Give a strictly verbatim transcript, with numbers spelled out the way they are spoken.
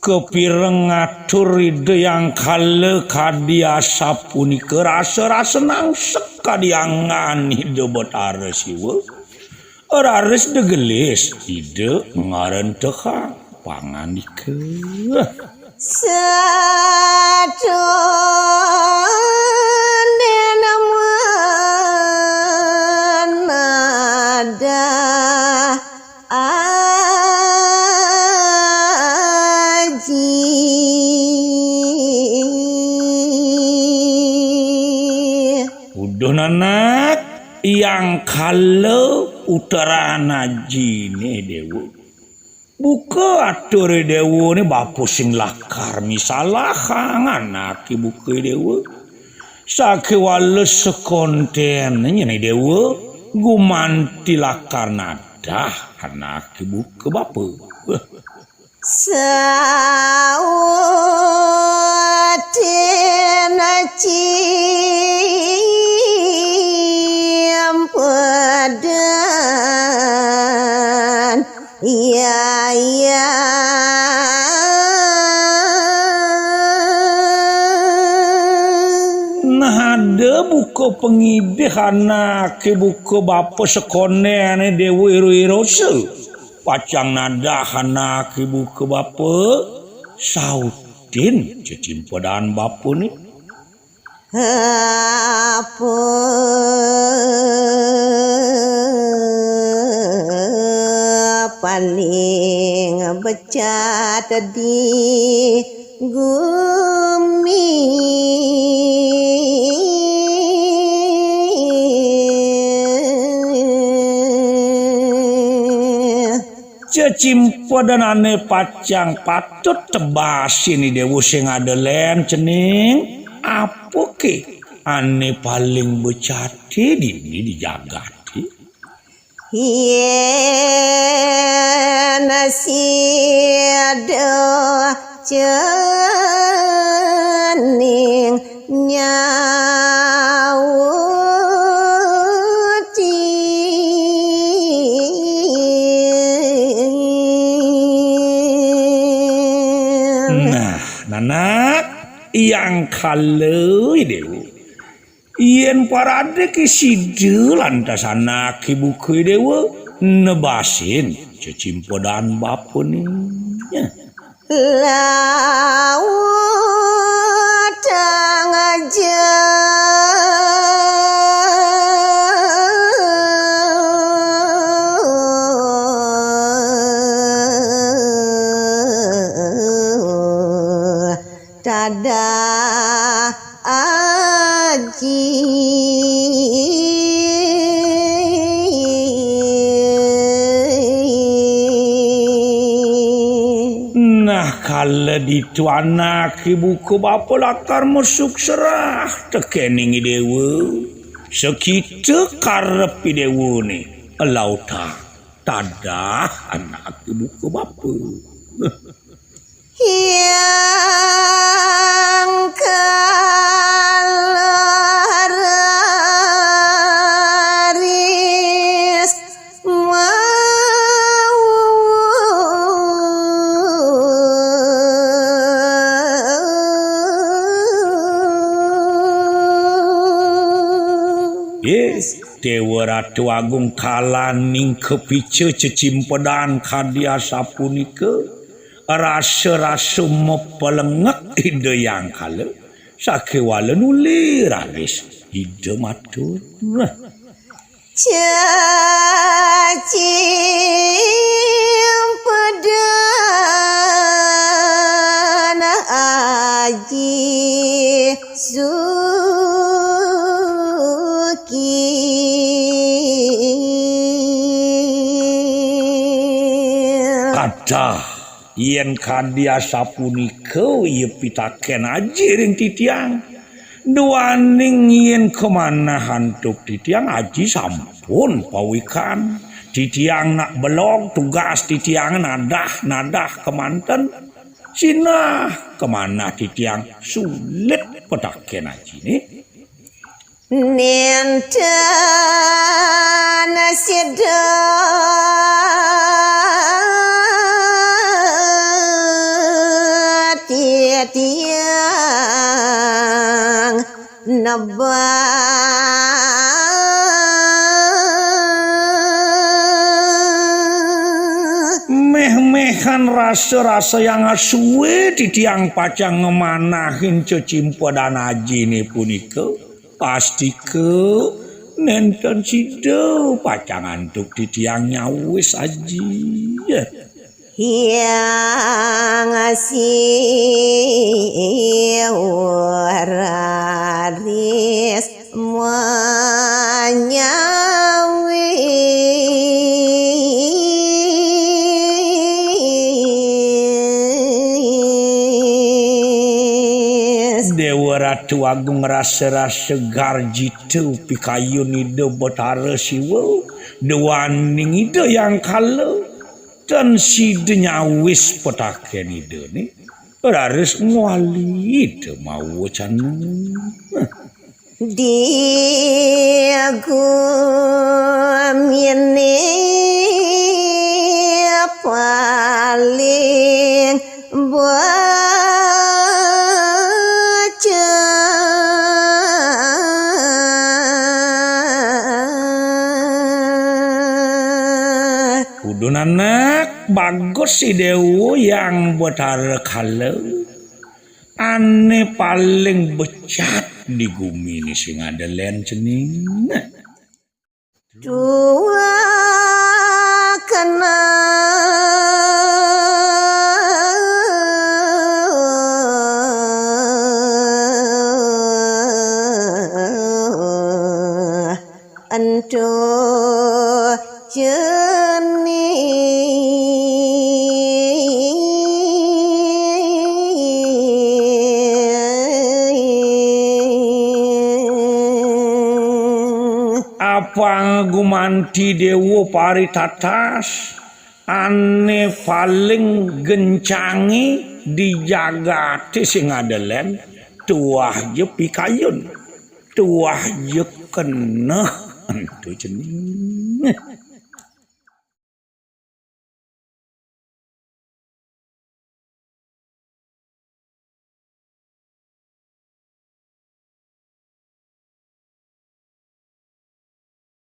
Kapireng atur Ida Hyang Kala kadi asapunika, rasa-rasa nangsek kadi angan Ida Betara Siwa. Raris degelis Ida ngarentehang pangandika. Satone nadah aji. Uduh nanak, Hyang Kala uteran ajine Dewa. Buka atur Dewa ne bapa sing lakar misalahang anake buka Dewa. Sakewala sekonten nyene Dewa gumanti lakar nadah anake buka bapa. Sautin cimpedan. Iya, iya. Nah, ada buka pengidih anake buka bapa sekonene Dewa Iro-Irosa. Pacang nadah anake buka bapa, sautin cecimpedan bapane. Apa paling becat di gumi? Cecimpedan ane pacang patut tebasin Dewa sing ada len cening, apake ane paling becate dini di jagate? Yen sida cening nyauti. Nah, nanak, Hyang Kala Dewa. Yen parade ki sida lantas anake buka Dewa nebasin cecimpedan bapane. Laut tang aja. Tadah aji. Nah, kala ditu anake buka bapa lakar mesuk serah tekening Dewa. Sakita karep Dewane, lautang tadah anake buka bapa. Hyang Kala raris mau. Yes, Dewa Ratu Agung kalaning kapica cecimpedan kadi asapunika. Rasa-rasa mapalengek Ida Hyang Kala, sakewala nuli raris Ida matur. Cacimpedan Aji Suki. Kadah yen kadi asapunika iya pitaken Aji ring titiang. Duaning yen kamanah antuk titiang Aji sampun pawikan. Titiang nak belog tugas titiang nadah-nadah kemanten. Sinah kamanah titiang sulit pitaken Ajine. Nenten sida Neba. Méh-méhan rasa-rasa yang sué titiang pacang ngemanahin cecimpedan ajiné punika, pastika nénten sida pacang antuk titiang nyawis aji. Hyang Siwa raris manyawis. Déwa Ratu Agung rasa-rasa garjita pikayun Ida Betara Siwa, duaning Ida Hyang Kala. Tan sida nyawis petakén Idané, raris ngwali Ida mawa cana. Di gumine paling bocah. Kudu nanak bagus si Dewa Hyang Betara Kala. Ané paling becat di gumi ni sing ada lén cening. Dua kena ento cening. Apang gumanti Dewa Paritatas, ané paling gencangé di jagaté sing ada lén, tuah ja pikayun, tuah ja keneh ento cening.